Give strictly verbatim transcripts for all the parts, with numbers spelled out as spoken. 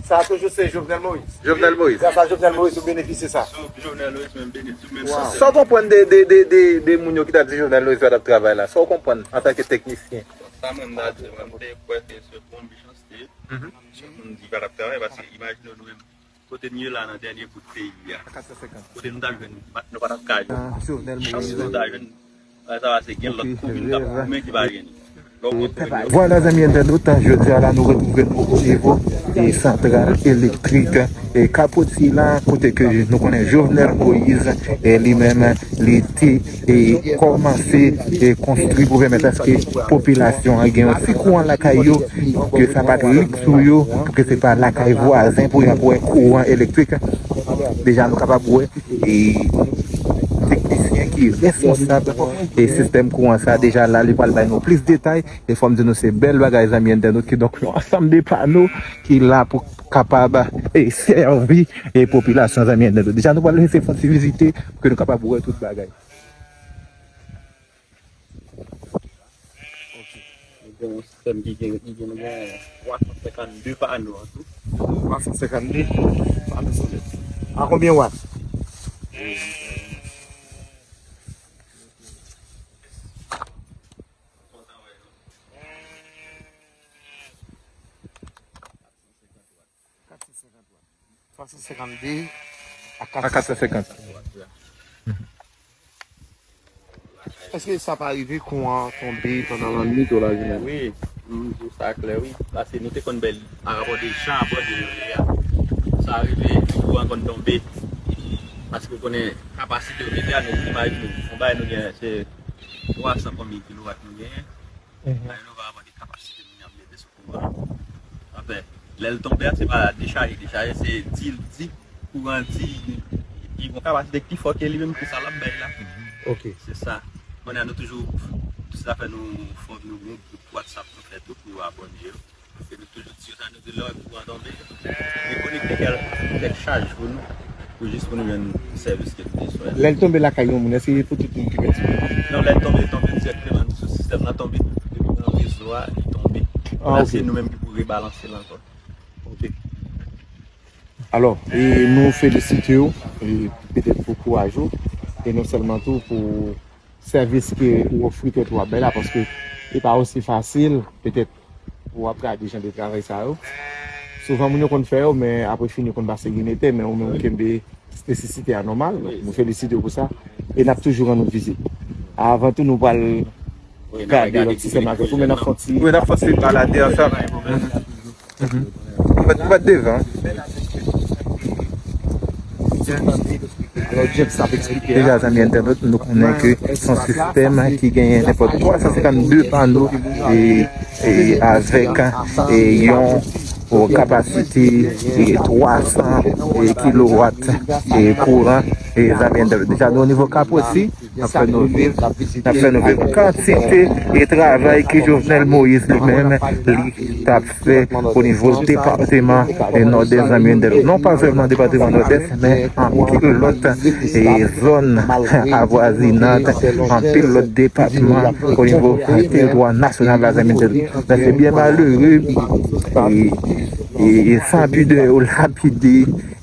Sa toujou se Jovenel Moïse. Jovenel Moïse. Gras a Jovenel Moïse, ou benefisye sa. Jovenel Moïse menm benefisye menm sa. Sa w konprann de, de, de, de, de moun yo ki t ap di Jovenel Moïse pa t ap travay la? Sa w konprann antanke teknisyen? Sa mwen m ta di, mwen m te kwè ke se bon mechanste. Moun di pa t ap travay, paske imajine w nou menm, kote n ye la nan dènye bout peyi a. Kote nou t ap jwenn, nou pa t ap ka jwenn. Chans nou ta jwenn. Sa se gen lòt komin k ap goumen ki pa gen li. Lè w kontre yo. Vwala, zanmi entènot, jodi a la, nou retwouve nou o nivo e santral elektrik e Kapoti la, kote ke nou konnen Jovenel Moïse, e li menm, li te, e kòmanse, e konstwi pou pèmèt aske popilasyon an gen yon ti kouran lakay yo, ke sa pa t rik sou yo, pou ke se pa lakay vwazen pou y ap wè kouran elektrik. Deja, nou kapab wè e teknisyen ki responsab e sistèm kouran sa deja la, li pral bay nou plis detay. E fò m di nou se bèl bagay, zanmi entènot, kidonk yon ansanm de pano ki la pou kapab e sèvi e popilasyon, zanmi entènot. Deja, nou pral lese fon ti vizite pou ke nou kapab wè tout bagay. Ok. Nou gen yon sistèm ki gen, ki gen, nou gen twa san senkannde pano an tou. Twa san senkannde pano solè. A konbyen wat? Twa san senkannde a kat san senkant. Èske sa pa rive kouran tonbe pandan lannwit ou lajounen? Wi, m di w sa klè, wi. Paske nou te konn bèl parapò de jan abòne yo ye a. Sa rive, kouran konn tonbe. Paske w konnen kapasite yo mete a, nou imajine w, yon bagay nou genyen, se twa san konbyen kilowat nou genyen. Imajine w parapò de kapasite moun yo ap mete sou kouran. Anfen, lè l tonbe a, se pa dechaje, dechaje, se di, di kouran, di, li gon kapasite ki fò ke li menm pou sa l ap bay la. Ok. Se sa. Kounye a nou toujou, se sa fè nou fò nou gon gwoup WhatsApp nou fè tou pou abòne yo. E nou toujou di yo sa, nou di lè w wè kouran tonbe, dekonekte kèl, kèk chaj pou nou, pou jis pou nou jwenn sèvis ke nou bezwen. Lè l tonbe lakay yon moun, èske e pou tout moun ki pèdi? Non, lè l tonbe, li tonbe dirèkteman sou sistèm nan, tonbe depi nan rezo a, li tonbe. Ah, kounye a, ok, se nou menm ki pou rebalanse l ankò. Ok. Alò, e nou felisite w, e petèt pou kouraj ou, e non sèlman tou pou sèvis ke ou ofri tèt ou ap bay la, paske e pa osi fasil, petèt, pou w ap gade jan de travay sa yo. Souvan, moun yo konn fè yo, men apre fini, yo konn pase grenn etè, men ou menm ou kenbe espesifisite a nòmal. Donk, nou felisite w pou sa. E n ap toujou rann ou vizit. Avan tou, nou pral gade lòt sistèm avèk ou, men n ap fè yon ti... Wi, n ap fè yon ti balade ansanm. Ou pa, ou pa t devan. Deja, zanmi entènot, nou konnen ke se yon sistèm ki genyen nenpòt twa san senkannde pano e, e avèk, e yon, o, kapasite, e twa san, e kilowat, e kouran, e zanmi entènot. Deja, nou o nivo Kapoti, n ap fè nou viv, n ap fè nou viv kantite e travay ke Jovenel Moïse li menm li t ap fè o nivo depatman e Nòdès, zanmi entènot. Non pa sèlman depatman Nòdès, men anpil lòt, e zòn avwazinant, anpil lòt depatman o nivo teritwa nasyonal la, zanmi entènot. Men se byen malere, e, e, e sanpidè yo lapide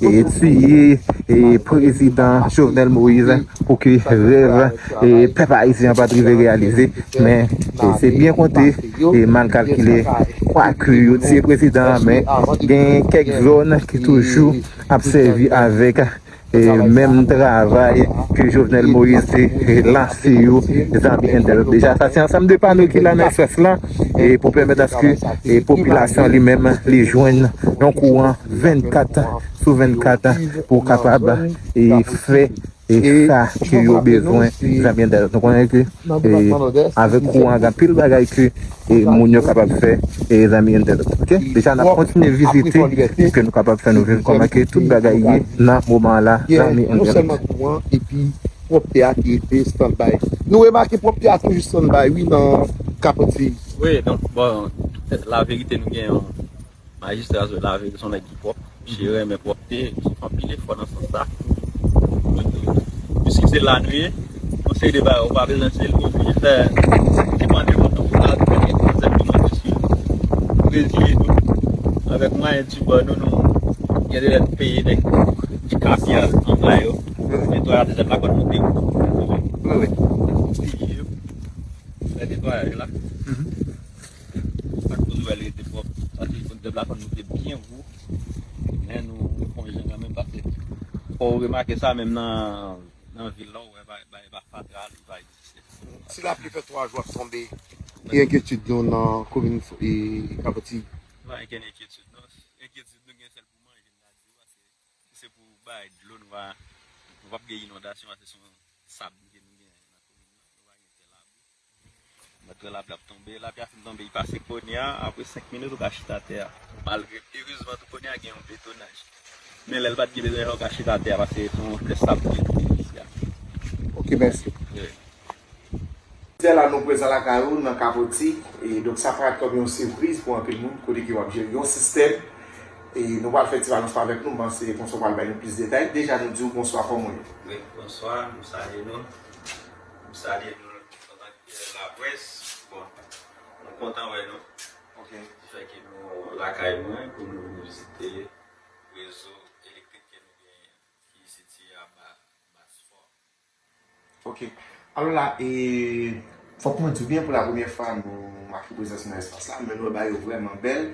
e tiye, e prezidan Jovenel Moïse pou ke rèv, e pèp ayisyen an pa t rive reyalize. Men, e se byen konte, e mal kalkile, kwake yo tiye prezidan an, men gen kèk zòn ki toujou ap sèvi avèk, e menm travay ke Jovenel Moïse te, e lanse yo, zanmi entènot. Deja, sa se ansanm de pano ki la nan espas la, e pou pèmèt aske, e popilasyon li menm, li jwenn yon kouran vennkat sou vennkat pou kapab, e fè, e sa ke yo bezwen, zanmi entènot. Nou konnen ke, e avèk kouran, gen anpil bagay ke, e moun yo kapab fè, e zanmi entènot. Ok? Deja, n ap kontinye vizite pou ke nou kapab fè nou viv kòman ke tout bagay ye nan moman an la, zanmi entènot. Non sèlman kouran, epi pwòpte a ki rete standby. Nou remake pwòpte a toujou standby, wi, nan Kapoti. Wi, donk, bon, laverite, nou gen yon majistra, laverite, se yon nèg ki pwòp. Misye renmen pwòpte, misye fè anpil efò nan sans sa. Piske se la nou ye, yon seri de bagay, ou pa bezwen di l, ou oblije fè ti mande moun nan pou l al fè kèk egzakteman, piske nou reziye nou. Avèk mwayen ti bò nou, nou Gen de lè nou peye nèg ki kase anplwa yo. Netwayaj de zèb la konn moute. Wi, wi. Lè netwayaj la. Sa k koz ou wè l rete pwòp. Paske zèb la konn moute byen wo. Men nou fè yon jan kanmenm paske fò w remake sa menm nan, nan vil la, ou wè bagay pa fatra, li pa egziste. Si lapli fè twa jou ap tonbe, ki enkyetid nou nan komin e, Kapoti? Pa gen enkyetid non. Enkyetid nou gen sèl pou manje, m ta di w, paske si se pou bay dlo, nou pa, nou p ap gen inondasyon, paske se yon sab ke nou gen nan komin nan. Nou pa gen tè labou. Malgre lapli ap tonbe, lapli a fin tonbe, li pase kounye a, apre senk minit, ou ka chita atè a. Malgre, erezman, tou kounye a gen yon betonaj. Men lè l pa t gen betonaj, ou ka chita atè a, paske se yon flè sab ki isi a. Ok, mèsi. Wi. Jodi a la, nou prezan lakay ou nan Kapoti, e donk sa parèt kòm yon sipriz pou anpil moun, kote ke w ap jere yon sistèm. E nou pral fè ti balans avèk nou, m panse François pral bay nou plis detay. Deja, nou di w bonswa, kòman w ye? Wi, bonswa, m salye nou. M salye nou antanke laprès. Bon, nou kontan wè nou. Ok. Ki fè ke nou lakay mwen pou nou vin vizite rezo elektrik ke nou genyen ki sitiye anba Bas Fò. Ok. Alò la, e, fòk mwen di w byen, pou la premyè fwa, nou make prezans nou nan espas la, men nou wè bagay yo vrèman bèl.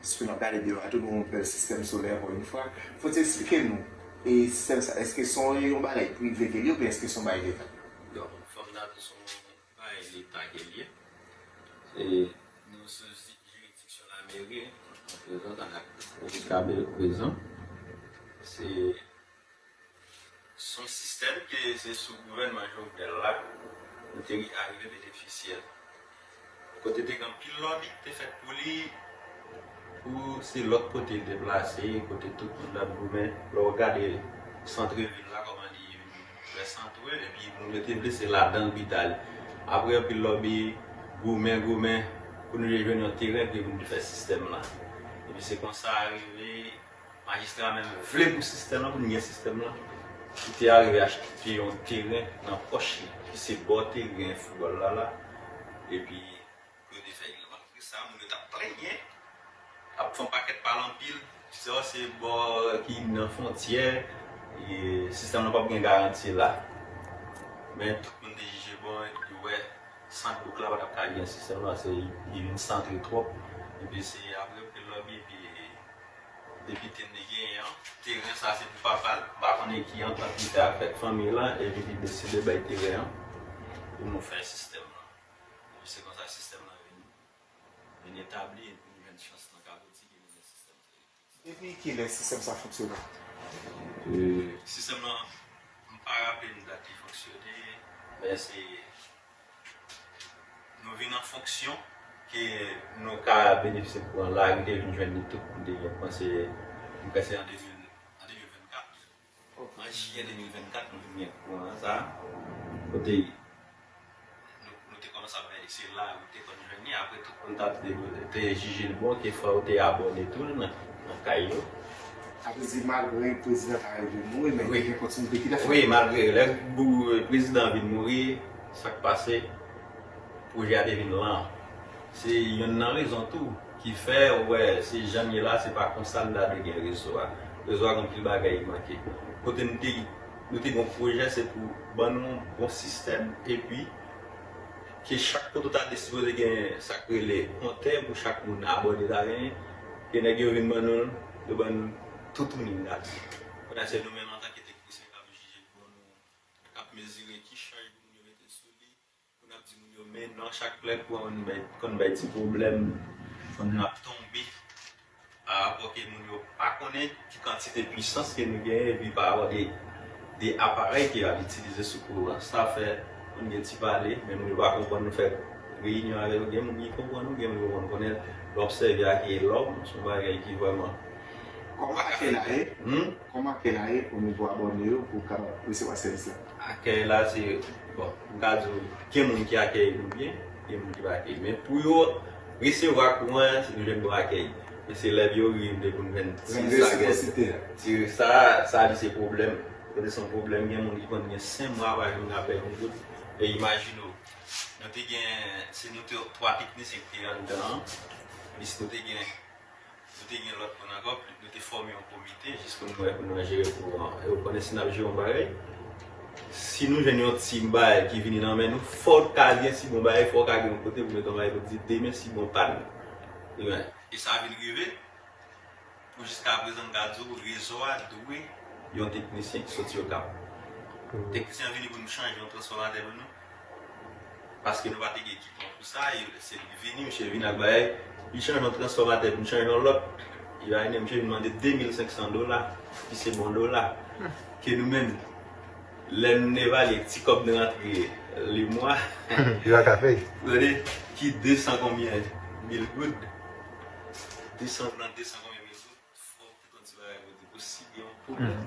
Sitou n ap gade deyò a tou, nou wè yon bèl sistèm solè, ankò yon fwa. Fò w eksplike nou, e, sistèm sa, èske se yon, yon bagay prive ke l ye, oubyen èske se yon bagay leta? Donk, fò m ta di se yon bagay leta ke l ye. E, nou sou jiridiksyon lameri, an prezan, tankou Moris Kabe prezan. Se Se yon sistèm ke se sou gouvènman Jovenel la, nou te arive benefisye l. Kote te gen anpil lòbi ki te fèt pou li, pou se lòt kote l deplase, kote tout moun t ap goumen. Lè w gade santrevil la, kòman li vin trè santre, epi moun yo te vle se ladan l pou l ta ale. Apre anpil lòbi, goumen, goumen, pou nou te jwenn yon teren, epi pou nou te fè sistèm la. Epi se konsa rive, Majistra menm vle pou sistèm lan, pou n gen sistèm lan, li te arive achte yon teren nan pòch li, ki se bò teren foutbòl la la. Epi, pou yo te fè l. Malgre sa, moun yo t ap plenyen, t ap fè yon pakèt pale anpil, di se bò ki nan fwontyè, e sistèm lan p ap gen garanti la. Men tout moun te jije bon, yo wè sant bouk la pa t ap ka gen sistèm lan, se li vin santre twòp. Epi se apre anpil lòbi, epi Depite n te genyen an, teren sa se pou papa l, m pa konnen ki antant li fè avèk fanmi l lan, epi li deside bay teren an pou nou fè sistèm lan. Epi se konsa sistèm lan vin, vin etabli, epi nou jwenn chans nan Kapoti ke nou gen sistèm sa. Depi kilè sistèm sa fonksyone? E, sistèm lan, m pa raple m dat li fonksyone, men se Nou vin an fonksyon ke nou ka benefisye kouran la, nou te vin jwenn li tout, nou te gen kouran, se, m kwè se an de mil, an de mil vennkat. An jiyè de mil vennkat, nou vin gen kouran sa, kote nou, nou te kòmanse ap bay li, se la ou te konn jwenn li, apre tout moun t ap te, te jije l bon, ke fò yo te abòne tou nan, nan kay yo. Sa vle di, malgre prezidan ta rive mouri, men te gen kontinite ki t ap fèt. Wi, malgre lè gou-, prezidan vin mouri, sa k pase, pwojè a te vin lan. Se yonn nan rezon tou ki fè, ou wè, se jan n ye la, se pa konsa n ta dwe gen rezo a. Rezo a gen anpil bagay ki manke. Kote n te, nou te gen yon pwojè, se pou ban nou yon bon sistèm, epi ke chak kote w ta de sipoze gen sa k rele kontè pou chak moun abòne ta genyen, ke nèg yo vin ban nou l, yo ban nou toutouni n ta di. Kounye a se nou menm antanke teknisyen k ap jije, k ban nou, k ap mezire ki chaj pou moun yo mete sou li, pou n ap di moun yo, men nan chak plè kouran konn bay, konn bay ti pwoblèm, konn ap tonbe. Pa rapò ke moun yo pa konnen ki kantite pwisans ke nou genyen, epi pa rapò de, de aparèy ke y ap itilize sou kouran. Sa fè, moun gen ti pale, men moun yo pa konprann, nou fè reyinyon avè yo, gen moun ki konprann nou, gen moun ki konprann. Konnen lè w obsève Akeyè, se yon bagay ki vrèman... Kòman Akeyè la ye? Hmm? Kòman Akeyè la ye o nivo abòne yo pou kapab resevwa sèvis la? Akèy la, se, bon, m ka di w, gen moun ki akèyi nou byen, gen moun ki pa akèyi. Men pou yo resevwa kouran, se nou jwenn bon akèy. Men se lè yo rive pou n jwenn ti sa, ti sa, sa li se pwoblèm. Kote se yon pwoblèm, gen moun ki konn gen senk mwa pa jwenn apèl yon goud. E imajine w, nou te gen, se nou te twa teknisyen ki te anndan an, plis nou te gen Nou te gen lòt moun ankò, nou te fòme yon komite jis pou nou wè, pou nou jere kouran. E ou konnen si n ap jere yon bagay, si nou jwenn yon ti bagay ki vini nan men nou, fò w ta gen ti bon bagay, fò w ka gen yon kote pou mete yon bagay pou di demen si bon pa nou. Ebyen, e sa vin rive, pou jiska prezan, m ka di w, rezo a dwe yon teknisyen ki soti Okap. Teknisyen an vini pou nou chanje yon transfòmatè pou nou. Paske nou pa te gen ekipman pou sa, e se li vini, misye vin ak bagay, li chanje yon transfòmatè, pou nou chanje yon lòt. Li vini, misye vin mande de mil senk san dola, ki se bon dola, ke nou menm, lè nou evalye ti kòb nou rantre le mwa, li pa ka peye. Tande, ki de san konbyen mil goud, de san, nan de san konbyen mil goud, fò w te ton ti bagay pou di pou si gen yon pwoblèm.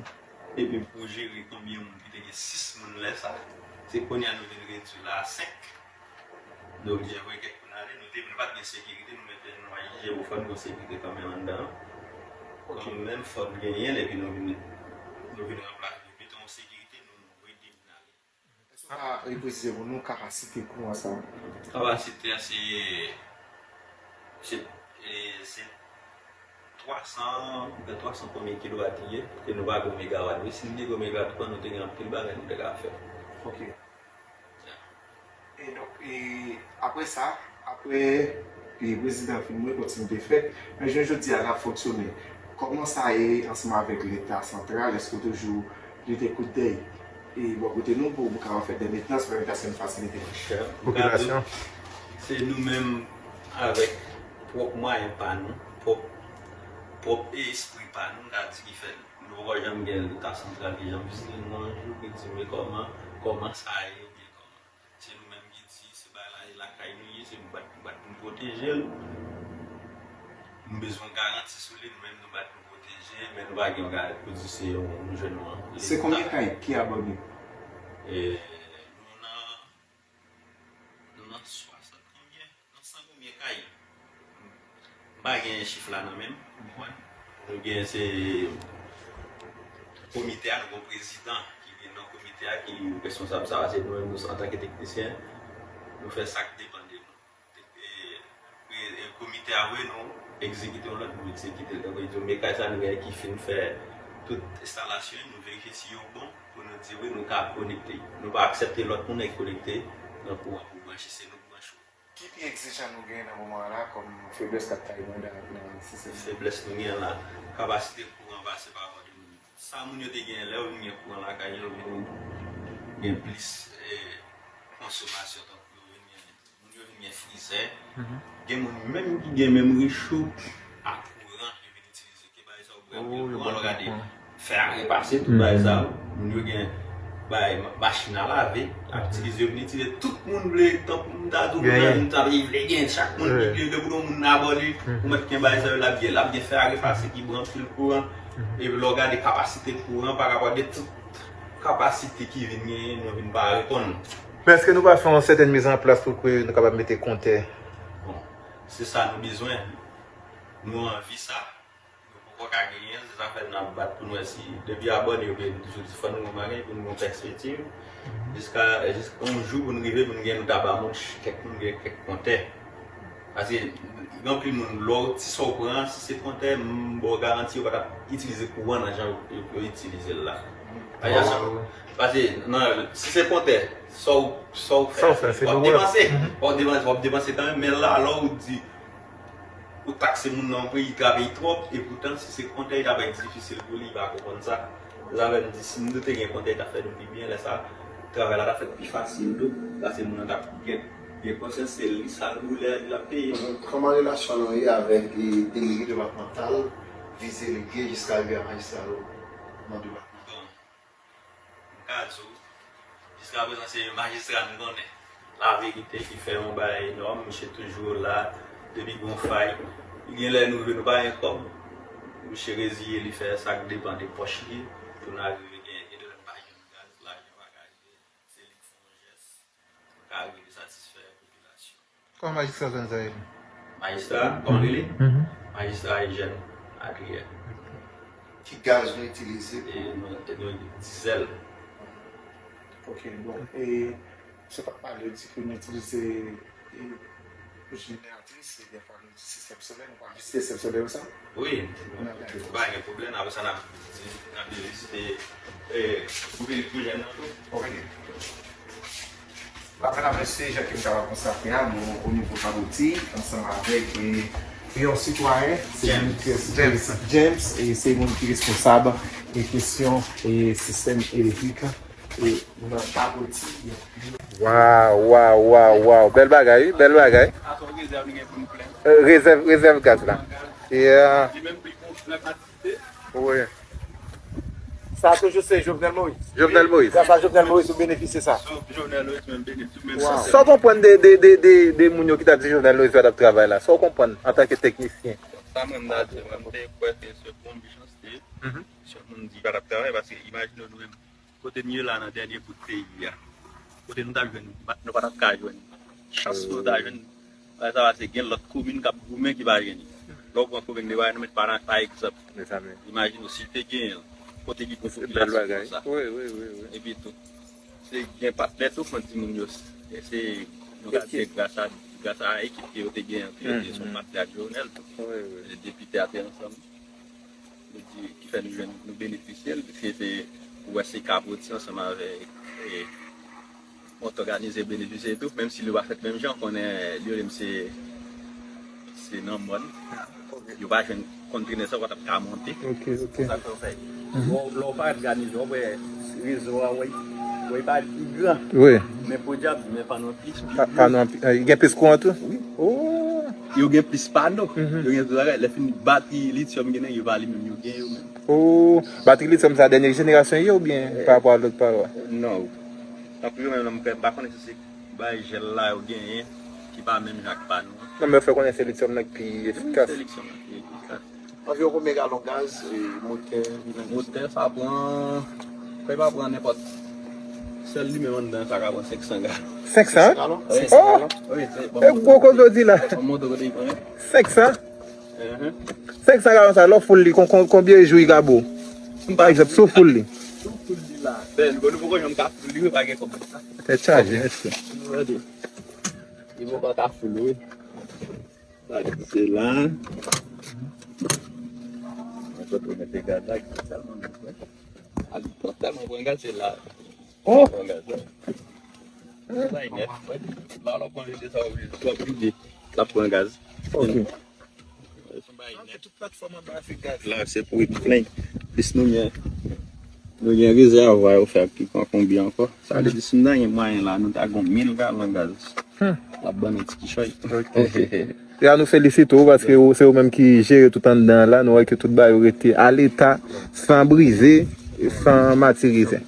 Epi pou jere konbyen moun ki te gen sis moun lè sa, se kounye a nou vin redui la a senk. Nou oblije voye kèk moun ale, nou te, nou pa t gen sekirite, nou mete nou aji je pou fò n gen sekirite kanmenm anndan an. Kanmenm fò n genyen l, epi nou vin, nou vin ranplase, nou mete yon sekirite, nou voye de moun ale. Èske w ka represize pou nou kapasite kouran sa a? Kapasite a se, se, e, se twa san, oubyen twa san konbyen kilowat li ye, ke nou pa gen megawat. Men si n te gen megawat, nou te gen anpil bagay nou te ka fè. Ok. E donk, e, apre sa, apre, e, prezidan fin mouri, kontinite fèt, men jounen jodi a, l ap fonksyone. Kòman sa ye ansanm avèk Leta santral? Èske w toujou jete kout dèy e bò kote nou pou nou kapab fè dè mentnans, fè mentnans yon fasilite. Monchè, popilasyon, se nou menm avèk pwòp mwayen pa nou, pwòp, pwòp espri pa nou, n ka di ki fè l. Nou poko janm gen Leta santral ki janm vizite nou yon jou, ki di, "Men kòman, kòman sa ye?" Oubyen kòman. Se nou menm ki di, se bagay la, e lakay nou ye, se nou bat, nou bat pou nou pwoteje l. Nou bezwen yon garanti sou li, nou menm nou bat pou pwoteje, men nou pa gen yon garanti pou di se yon, nou jwenn yon Leta. Se konbyen kay ki abòne? E, nou nan, nou nan swasant konbyen? Nan san konbyen kay? M pa gen chif la nan men m, ou konprann? Nou gen se komite a, nou gen yon prezidan ki gen nan komite a, ki responsab sa, se nou menm, nou, antanke teknisyen, nou fè sa k depann de nou. E, e, e komite a voye nou egzekite yon lòt, nou egzekite l. Tankou yo di, men kay sa nou gen ki fin fè tout enstalasyon, nou verifye si yo bon, pou nou di wi, nou ka konekte. Nou pa aksepte lòt moun al konekte nan kouran pou branche, se nou k branche. Ki pi egzijan nou genyen nan moman an la kòm feblès k ap taye manda nan sistèm? Feblès nou genyen la, kapasite kouran pase pa bò de moun. Sa moun yo te genyen lè yo vin gen kouran lakay yo, vin gen plis, e, konsomasyon, tankou yo vin gen, moun yo vin gen frizè. Gen moun menm ki gen menm recho ak kouran yo vin itilize. Ke bagay sa yo bwè anpil kouran, lè w gade fè a repase, tout bagay sa yo. Moun yo gen bagay, ma-, machin a lave, ap itilize, yo vin itilize, tout moun vle, tankou m ta di w, moun nan vin ta vle gen, chak moun ki vle, depi yon moun nan abòne, ou mèt gen bagay sa yo, l ap gen, l ap gen fè a repase ki bwè anpil kouran. Epi lè w gade kapasite kouran pa rapò de tout kapasite ki vin genyen, nou vin pa reponn. Men èske nou pa fè yon sètèn mizanplas pou ke nou kapab mete kontè? Bon, se sa nou bezwen. Nou anvi sa. Nou poko ka genyen, se sa fè n ap bat pou n wè si, depi abòne yo, ben, nou toujou di fò nou gen yon bagay pou nou gen yon pèspektiv. Jiska, jiska yon jou pou nou rive, pou nou gen nou ta ba moun, kèk moun gen kèk kontè. Paske, gen anpil moun, lè w ti sa w pran, si se kontè, m ba w garanti, yo pa t ap itilize kouran nan jan yo, yo, yo itilize l la. Paske, paske, nan, si se kontè, sa w, sa w fè, w ap depanse. W ap depanse, w ap depanse kanmenm, men la, lè w di, ou takse moun nan yon peyi, li travay twòp, e poutan, si se kontè, li ta bay difisil pou li, li pa konprann sa. Se sa fè m di, si nou te gen kontè, li ta fè nou pi byen, lè sa, travay la ta fèt pi fasil tou, paske moun nan t ap gen, gen konsyans, se li sa l boule, l ap peye. Kòman relasyon nou ye avèk, e, delege depatmantal, vize delege, jiska rive a majistra yo nan depatman? Bon, m ka di w, jiska prezan, se majistra nou konnen. Laverite ki fè yon bagay enòm, misye toujou la, depi gon fay. Gen lè nou jwe, nou pa gen kòb. Misye reziye, li fè sa k depann de pòch li, pou n arive gen, gen de lè n pa jwenn gaz, lajan pa ka rive. Se li k fè yon jès, pou ka rive satisfè popilasyon. Kòman majistra zòn sa rele? Majistra, kòman rele? Majistra Eugène Adrien. Ki gaz nou itilize? E nou, e nou dizèl. Ok, bon. E se pa pale di ke nou itilize, e, Wi, pa gen pwoblèm. Apre sa, n ap, n ap vizite, eh, pou, pou jèn nan tou. Ok. Apre n ap mesye, jan ke m kapab konstate a, nou o nivo Kaboti, ansanm avèk, eh, yon sitwayen, se James. James. James, e se moun ki responsab e kesyon e sistèm elektrik e nan Kaboti. Waw, waw, waw, waw. Bèl bagay, wi, bèl bagay. Sa se yon rezèv nou gen pou nou plen. Eh, rezèv, rezèv gaz la. Yeah. Li menm li gonfle. Wi. Sa toujou se Jovenel Moïse. Jovenel Moïse. Gras a Jovenel Moïse, ou benefisye sa. Jovenel Moïse menm benefisye. Sa w konprann de, de, de, de, de moun yo ki t ap di Jovenel Moïse pa t ap travay la? Sa w konprann antanke teknisyen? Sa mwen m ta di, mwen m te kwè ke se bon mechanste. Se moun di pa t ap travay, paske imajine w nou menm, kote n ye la nan dènye bout peyi a, kote nou t ap jwenn, nou pa t ap ka jwenn chans pou nou ta jwenn. Bagay sa pase gen lòt komin k ap goumen ki pa jwenn li. Lè w pran komin de Wayè, nou met pa, pa egzanp. Imajine w si te genyen l, kote ki gen yon popilasyon konsa. Epi tou, se gen patnè tou pran timoun yo. E se, nou ka di se gras a, gras a ekip ke yo te genyen, ki yo te se yon patnè ak Jovenel tou. E depite a te ansanm. Nou di, ki fè nou jwenn, nou benefisye l, piske se, ou wè se Kaboti ansanm avèk, e, Mòt Òganize benefisye tou, menm si li pa fèt menm jan, konnen Lyorim se, se nan mòn. Yo pa jwenn kontenè sa, pa t ap ka monte. Ok, ok. Sa fè w fè. Lè w, lè w parèt Òganize, w wè rezo a, wè, wè pa li gran. Wi. Men podyab, men pa non plis. Pa, pa non, eh, gen plis kouran tou? Wi. Oh. Yo gen plis pano. Yo gen tout bagay. Lè fini batri lityòm gen nan yo pa li menm, yo gen yo menm. Oh, batri lityòm sa dènye jenerasyon yo oubyen pa rapò a lòt pano a? Non. Tankou yo menm nan m pa konnen si se bay jèl la yo genyen ki pa menm jan ak pano a. Non, men yo fè konnen se lityòm nan ki pi efikas. Se lityòm nan ki efikas. Anviwon konbyen galon gaz, e, motè li nan? Motè sa pran, fè pa pran nenpòt. Sèl li menm anndan sa ka pran senk san galon. Senk san? Senk san galon? Wi. Oh! Wi, se, bon, e gwo kozo di la. Bon, moto kote li pran. Senk san? Senk san galon sa, lè w full li, kon, kon, konbyen jou li ka ba w? Pa egzanp, si w full li. Si w full li la. Ben, nou poko janm ka full li, wi, pa gen kòb sa. Tèt chaje, mesye. Li poko ka full, wi. Sa ki se la. Mwen sot mete gaz la, ki tèlman bon, wi. A li pran tèlman pran gaz, se la. Oh! Pran gaz la. Bay nèt, wi. La, la, w konn lide sa, w oblije, w oblije. L ap pran gaz. Ok. Tout platfòm anba se gaz. La, se pou li plen. Plis nou gen, nou gen rezèvwa yo fè ak ki pran konbyen ankò. Sa vle di, si nou ta gen mwayen la, nou ta gon mil galon gaz. Hmm. L ap ban nou ti kichòy. Ok, ok. Ya, nou felisite w paske ou, se ou menm ki jere tout anndan an la. Nou wè ke tout bagay yo rete a leta, san brize, san matirize.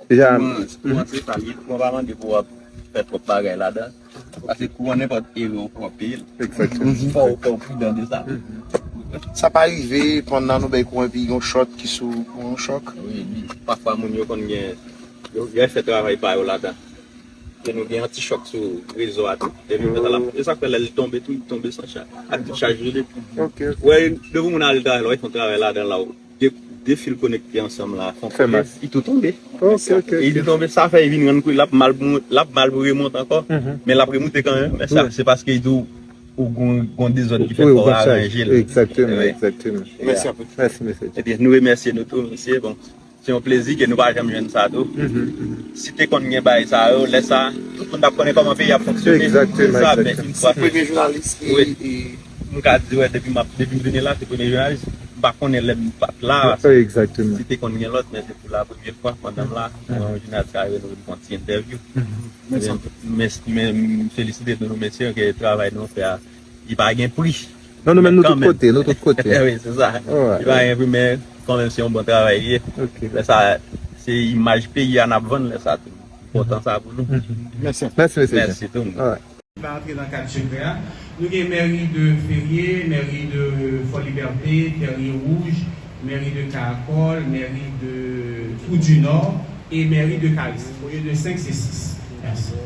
Deja, kouran, kouran se sa l ye. Kouran pa mande pou w ap fè twòp bagay ladan. Paske kouran, nenpòt ere w pran peye l. Exactement. Fò w, fò w pridan de sa. Sa pa rive pandan nou bay kouran epi yon chòt ki sou yon chòk? Wi, wi. Pafwa moun yo konn gen, yo, yo fè travay pa yo ladan. E nou gen anti-chòk sou rezo a tou. Depi mèt la, e sa k fè lè l tonbe tou, li tonbe san chaj. Ak tout chaj li. Ok, ok. Wè, depi moun al travay la, wè, fè yon travay ladan la, de, de fil konekte ansanm la, fè yon fè mas, li tou tonbe. Ok, ok, ok. Li tou tonbe, sa fè li vin rann kou, l ap mal pou, l ap mal pou remonte ankò, men l ap remonte kanmenm. Men sa, se paske li tou, ou gon, gon dezòd ki fèt, fò w aranje l. Exactement, exactement. Mèsi anpil. Mèsi, mesye. Ebyen, nou remèsye nou tou, mesye. Bon. Se yon plezi ke nou pa janm jwenn sa tou. Si te konn gen bagay sa yo, lè sa, tout moun t ap konnen kòman peyi ap fonksyone. Exactement, exactement. Se yon premye jounalis. Wi. M ka di, wè, depi m ap, depi m vini la, se premye jounalis. M pa konnen lè m pa t la. Exactement. Si te konn gen lòt, men se pou la premye fwa pandan m la, yon jounalis ka rive nou fè yon ti entèvyou. Men, men, men m felisite nou, nou mesye, ke travay nou fè a, li pa gen pri. Non, nou menm nou tout kote, nou tout kote. Wi, se sa. Li pa gen pri, men kanmenm se yon bon travay li ye. Lè sa, se imaj peyi a n ap vann lè sa tou. Enpòtan sa pou nou. Mèsi. Mèsi, mesye. Mèsi tout moun. Li pa antre nan kad sekrè a. Nou gen mèri de Ferye, mèri de Fò Libète, Tèrye Wouj, mèri de Karakòl, mèri de Trou di Nò e mèri de Karis. Olye de senk, se sis. Mèsi.